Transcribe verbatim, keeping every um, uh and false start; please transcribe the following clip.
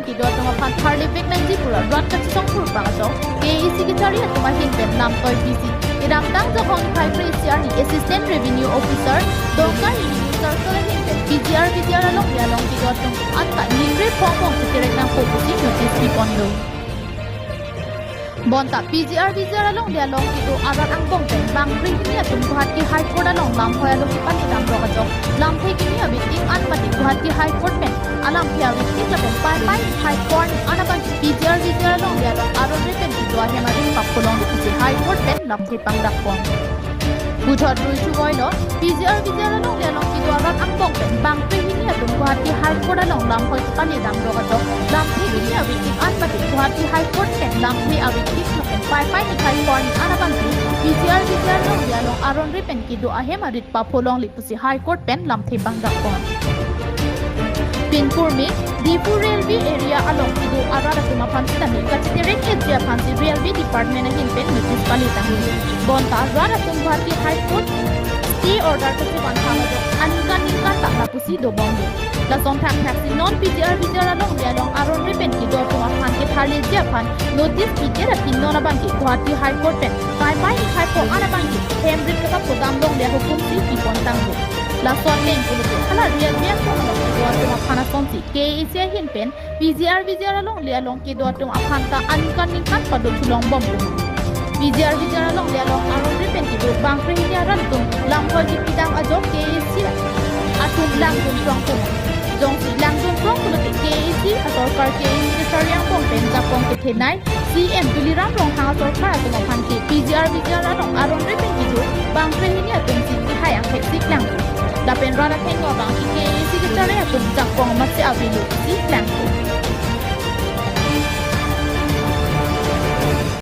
kedo atum aphan tharlevek nangji pu rat kachesong pur pang ajok K A A C kachari atum ahin pen lamtoi pisi. Kedamtang Jakhong niphai kre-isi arni Assistant Revenue Officer Dongka Revenue Circle ahin pen P G R V G R alongle along kedo atum anta ningre phongbong chekerek nangpo pusi notice piponlo. Bonta P G R V G R alongle along kedo arat angbong pen bangpre hini atum Guwahati High Court along lamhoi along kepane damrok ajok lamthe kimi abitik an mate Guwahati High Court pen alamthe abitik lapen paipai niphai porni an abang P G R V G R alongle along aron re pen kedo ahem arit papholongle pusi High Court pen lamthe pangdakpon. Puthot rui chuvoilo, P G R V G R alongle along kedo arat angbong pen bangpre hini atum Guwahati High Court along lamhoi kepane damrok ajok lamthe kimi abitik an mate Guwahati High Court pen lamthe abitik lapen paipai niphai porni an abang P G R V G R alongle along aron re pen kedo ahem arit papholongle pusi High Court pen lamthe pangdakpon. Pinpur me, Diphu Railway area along kedo arat atum aphan sitame kacheterek etji aphansi Railway Department ahin pen notice pale tanglo. Bonta rat atum Guwahati High Court stay order kachevan than ajok aningkan ningkan ta lapusi dobomlo. Lason thakthaksi non P G R V G R alongle along aron re pen kedo atum aphan ketharleji aphan notice pidet aphi non abang ke Guwahati High Court pen paipai niphai po an abang ke hem rit kapaphodam longle ahukum si pipon tanglo. Lason leng pulote hala Railway atum along kedo atum aphan asonsi K A A C ahin pen P G R V G R alongle along kedo atum aphan ta aningkan ningkan pado chulongbom. P G R V G R alongle along aron re pen kedo bangpre hini arat atum lamhoi kepidam ajok K A A C atum langdun prong pon. Jongsi langdun prong pulote K A A C asorkar K A A C kachari angbong pen jakong kethenei C M Tuliram Ronghang asorkar atum aphan ke P G R V G R along aron re pen kedo bangpre hini atum si kehai angthek si klangpo. Lapen rat athengno abang ke K A A C kachari atum jakong masi avelo si klangpo.